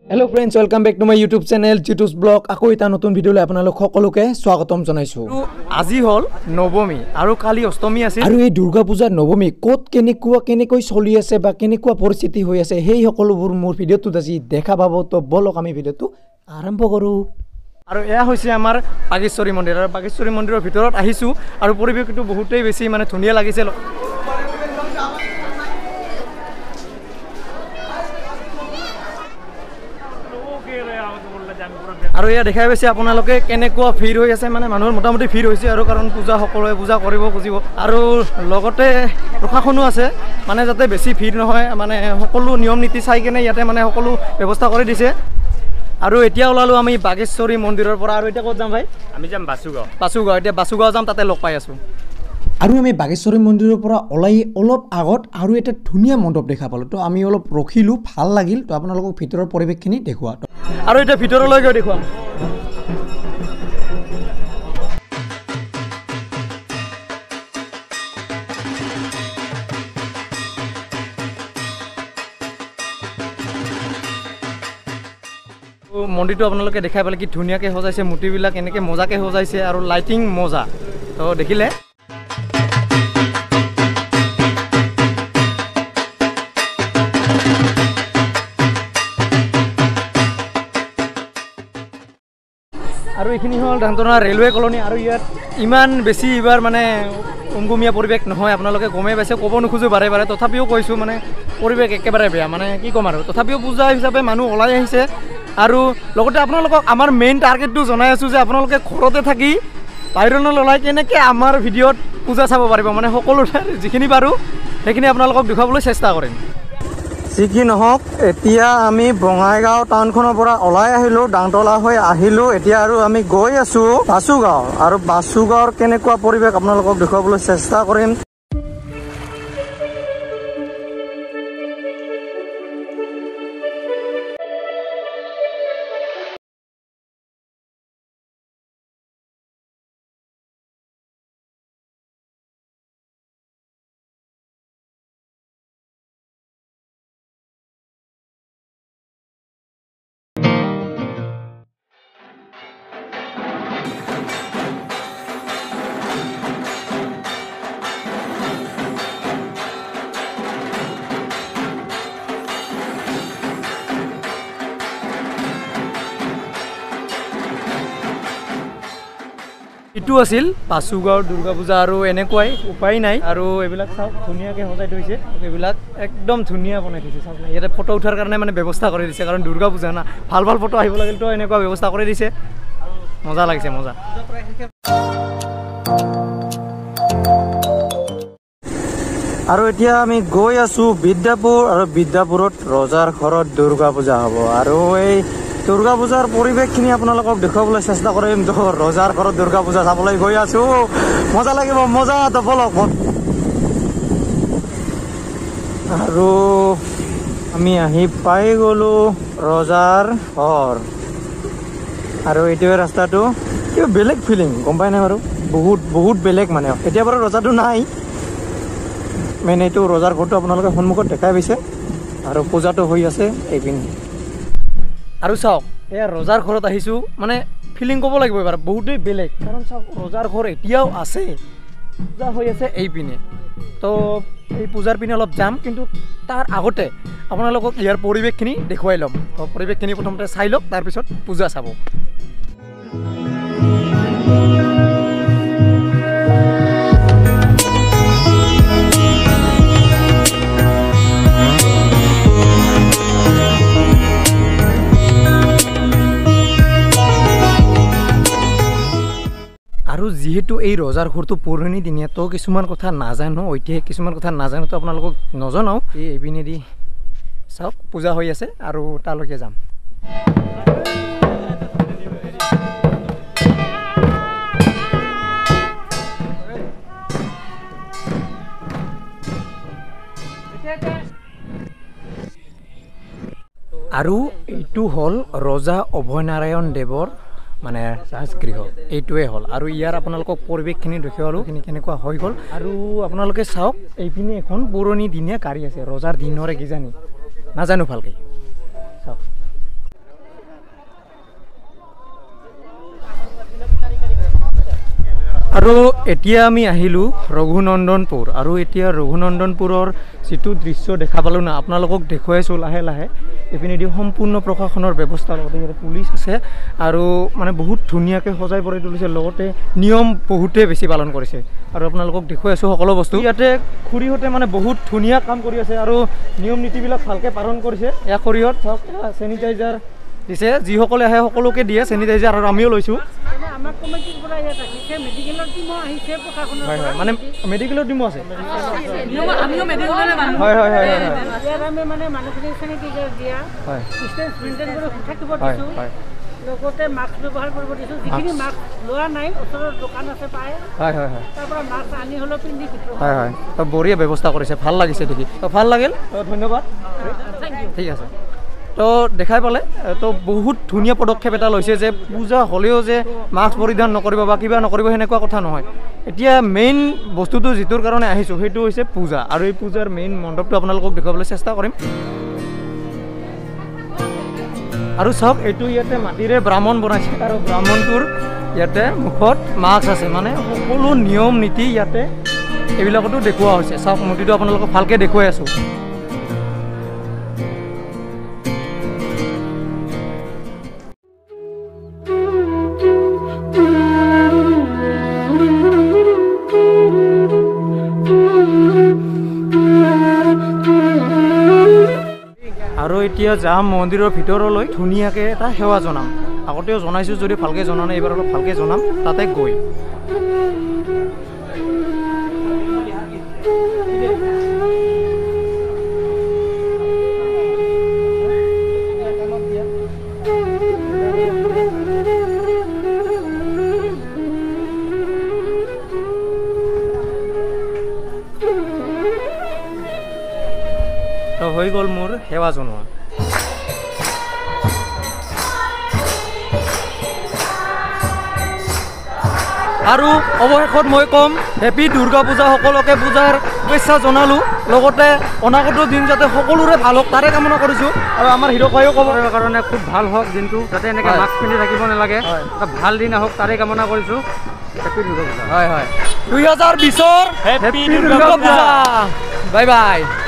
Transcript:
Hello friends, welcome back to my YouTube channel Jitu's blog. আকৌ এটা নতুন ভিডিঅ'লৈ আপোনালোক সকলোকে স্বাগতম জনাইছোঁ। আজি হ'ল নৱমী আৰু কালি অষ্টমী আছিল। আৰু এই দুৰ্গা পূজাৰ নৱমী ক'ত কেনেকুৱা কেনেকৈ চলি আছে বা কেনেকুৱা পৰিস্থিতি হৈ আছে সেই সকলোবোৰ মোৰ ভিডিঅ'টোত আজি দেখা পাব। তো ব'লক আমি ভিডিঅ'টো আৰম্ভ কৰোঁ। আৰু এয়া হৈছে আমাৰ বাগেশ্বৰী মন্দিৰ আৰু বাগেশ্বৰী মন্দিৰৰ ভিতৰত আহিছোঁ আৰু পৰিৱেশটো বহুতেই বেছি মানে ধুনীয়া লাগিছে। আৰু এয়া দেখাই পাইছে আপোনালোকে কেনেকুৱা ভিৰ হৈ আছে, মানে মানুহৰ মোটামুটি ভিৰ হৈছে আৰু কাৰণ পূজা সকলোৱে পূজা কৰিব খুজিব আৰু লগতে প্ৰশাসনো আছে, মানে যাতে বেছি ভিৰ নহয়, মানে সকলো নিয়ম নীতি চাই কেনে ইয়াতে মানে সকলো ব্যৱস্থা কৰি দিছে। আৰু এতিয়া ওলালোঁ আমি বাগেশ্বৰী মন্দিৰৰ পৰা। আৰু এতিয়া ক'ত যাম ভাই? আমি যাম বাসুগাঁও। বাসুগাঁও, এতিয়া বাসুগাঁও যাম, তাতে লগ পাই আছোঁ। আৰু আমি বাগেশ্বৰী মন্দিৰৰ পৰা ওলাই অলপ আগত আৰু এটা ধুনীয়া মণ্ডপ দেখা পালোঁ, তো আমি অলপ ৰখিলোঁ, ভাল লাগিল। তো আপোনালোকক ভিতৰৰ পৰিৱেশখিনি দেখুওৱা আৰু এতিয়া ভিতৰলৈ গৈ দেখুৱাম। মন্দিৰটো আপোনালোকে দেখাই পালে কি ধুনীয়াকৈ সজাইছে, মূৰ্তিবিলাক এনেকৈ মজাকৈ সজাইছে আৰু লাইটিং মজা, তো দেখিলে। আৰু এইখিনি হ'ল ধানতৰা ৰেলৱে কলনী। আৰু ইয়াত ইমান বেছি এইবাৰ মানে উমগুমীয়া পৰিৱেশ নহয়, আপোনালোকে গমেই পাইছে, ক'ব নোখোজোঁ বাৰে বাৰে, তথাপিও কৈছোঁ, মানে পৰিৱেশ একেবাৰে বেয়া, মানে কি ক'ম আৰু। তথাপিও পূজা হিচাপে মানুহ ওলাই আহিছে। আৰু লগতে আপোনালোকক আমাৰ মেইন টাৰ্গেটটো জনাই আছোঁ যে আপোনালোকে ঘৰতে থাকি বাহিৰলৈ ওলাই কেনেকৈ আমাৰ ভিডিঅ'ত পূজা চাব পাৰিব, মানে সকলো যিখিনি পাৰোঁ সেইখিনি আপোনালোকক দেখুৱাবলৈ চেষ্টা কৰিম। যি কি নহওক, এতিয়া আমি বঙাইগাঁও টাউনখনৰ পৰা ওলাই আহিলোঁ, ডাংতলা হৈ আহিলোঁ। এতিয়া আৰু আমি গৈ আছোঁ বাসুগাঁও আৰু বাসুগাঁৱৰ কেনেকুৱা পৰিৱেশ আপোনালোকক দেখুৱাবলৈ চেষ্টা কৰিম। এইটো আছিল বাসুগাঁৱৰ দুৰ্গা পূজা আৰু এনেকুৱাই, উপায় নাই। আৰু এইবিলাক চাওক ধুনীয়াকৈ সজাই থৈছে, এইবিলাক একদম ধুনীয়া বনাই থৈছে। চাওক ইয়াতে ফটো উঠাৰ কাৰণে মানে ব্যৱস্থা কৰি দিছে, কাৰণ দুৰ্গা পূজা না, ভাল ভাল ফটো আহিব লাগিল, তো এনেকুৱা ব্যৱস্থা কৰি দিছে। মজা লাগিছে, মজা। আৰু এতিয়া আমি গৈ আছোঁ বিদ্যাপুৰ আৰু বিদ্যাপুৰত ৰজাৰ ঘৰত দুৰ্গা পূজা হ'ব। আৰু এই দুৰ্গা পূজাৰ পৰিৱেশখিনি আপোনালোকক দেখুৱাবলৈ চেষ্টা কৰিম। তো ৰজাৰ ঘৰত দুৰ্গা পূজা চাবলৈ গৈ আছোঁ, মজা লাগিব, মজা। তো বলক। আৰু আমি আহি পাই গ'লোঁ ৰজাৰ ঘৰ। আৰু এইটোৱে ৰাস্তাটো, কিবা বেলেগ ফিলিং, গম পাই নাই বাৰু, বহুত বহুত বেলেগ। মানে এতিয়া বাৰু ৰজাটো নাই, মেইন এইটো ৰজাৰ ঘৰটো আপোনালোকে সন্মুখত দেখাই পাইছে। আৰু পূজাটো হৈ আছে এইপিনে। আৰু চাওক, এয়া ৰজাৰ ঘৰত আহিছোঁ, মানে ফিলিং ক'ব লাগিব এবাৰ বহুতেই বেলেগ, কাৰণ চাওক ৰজাৰ ঘৰ এতিয়াও আছে, পূজা হৈ আছে এইপিনে। তো এই পূজাৰ পিনে অলপ যাম, কিন্তু তাৰ আগতে আপোনালোকক ইয়াৰ পৰিৱেশখিনি দেখুৱাই ল'ম। তো পৰিৱেশখিনি প্ৰথমতে চাই লওক, তাৰপিছত পূজা চাব। আৰু যিহেতু এই ৰজাৰ ঘৰটো পুৰণি দিনীয়া, তো কিছুমান কথা নাজানো, ঐতিহাসিক কিছুমান কথা নাজানো, তো আপোনালোকক নজনাওঁ। এই এইপিনেদি চাওক পূজা হৈ আছে আৰু তালৈকে যাম। আৰু এইটো হ'ল ৰজা অভয়নাৰায়ণ দেৱৰ মানে ৰাজগৃহ, এইটোৱে হ'ল। আৰু ইয়াৰ আপোনালোকক পৰিৱেশখিনি দেখুৱালোঁ কেনেকুৱা হৈ গ'ল। আৰু আপোনালোকে চাওক এইপিনে এখন পুৰণি দিনীয়া গাড়ী আছে, ৰজাৰ দিনৰে কিজানি, নাজানো ভালকৈ। চাওক। আৰু এতিয়া আমি আহিলোঁ ৰঘুনন্দনপুৰ। আৰু এতিয়া ৰঘুনন্দনপুৰৰ যিটো দৃশ্য দেখা পালোঁ না, আপোনালোকক দেখুৱাইছোঁ লাহে লাহে। এইপিনেদি সম্পূৰ্ণ প্ৰশাসনৰ ব্যৱস্থা, লগতে ইয়াতে পুলিচ আছে আৰু মানে বহুত ধুনীয়াকৈ সজাই পৰাই তুলিছে, লগতে নিয়ম বহুতেই বেছি পালন কৰিছে। আৰু আপোনালোকক দেখুৱাই আছোঁ সকলো বস্তু। ইয়াতে খুৰীহঁতে মানে বহুত ধুনীয়া কাম কৰি আছে আৰু নিয়ম নীতিবিলাক ভালকৈ পালন কৰিছে। এয়া খুৰীহঁত চাওক, চেনিটাইজাৰ দিছে, যিসকলে আহে সকলোকে দিয়ে চেনিটাইজাৰ, আৰু আমিও লৈছোঁ। হয় হয়, মানে মেডিকেলৰ টিমো আছে। হয় হয় হয় হয় হয়, লগতে মাস্ক ব্যৱহাৰ কৰিব দিছোঁ। যিখিনি মাস্ক লোৱা নাই, ওচৰৰ দোকান আছে পায়, হয় হয় হয়, তাৰ পৰা মাস্ক আনি হ'লেও পিন্ধি। হয় হয়, তো বঢ়িয়া ব্যৱস্থা কৰিছে, ভাল লাগিছে দেখি। তো ভাল লাগিল, তো ধন্যবাদ। ঠিক আছে, তো দেখাই পালে তো বহুত ধুনীয়া পদক্ষেপ এটা লৈছে যে পূজা হ'লেও যে মাস্ক পৰিধান নকৰিব বা কিবা নকৰিব সেনেকুৱা কথা নহয়। এতিয়া মেইন বস্তুটো যিটোৰ কাৰণে আহিছোঁ সেইটো হৈছে পূজা, আৰু এই পূজাৰ মেইন মণ্ডপটো আপোনালোকক দেখুৱাবলৈ চেষ্টা কৰিম। আৰু চাওক, এইটো ইয়াতে মাটিৰে ব্ৰাহ্মণ বনাইছে আৰু ব্ৰাহ্মণটোৰ ইয়াতে মুখত মাস্ক আছে, মানে সকলো নিয়ম নীতি ইয়াতে এইবিলাকতো দেখুওৱা হৈছে। চাওক, মূৰ্তিটো আপোনালোকক ভালকৈ দেখুৱাই আছোঁ। আৰু এতিয়া যাম মন্দিৰৰ ভিতৰলৈ, ধুনীয়াকৈ এটা সেৱা জনাম। আগতেও জনাইছোঁ যদি ভালকৈ জনা নাই, এইবাৰ অলপ ভালকৈ জনাম তাতে গৈ। তো হৈ গ'ল মোৰ সেৱা জনোৱা। আৰু অৱশেষত মই ক'ম হেপী দুৰ্গা পূজা, সকলোকে পূজাৰ শুভেচ্ছা জনালোঁ, লগতে অনাগত দিন যাতে সকলোৰে ভাল হওক তাৰে কামনা কৰিছোঁ। আৰু আমাৰ হিৰক ভাইও ক'ব কাৰণে খুব ভাল হওক দিনটো, যাতে এনেকৈ মাস্ক পিন্ধি থাকিব নালাগে, এটা ভাল দিন আহক তাৰে কামনা কৰিছোঁ। হেপী দুৰ্গা পূজা। হয় হয়, 2020ৰ happy Durga Puja. Bye bye.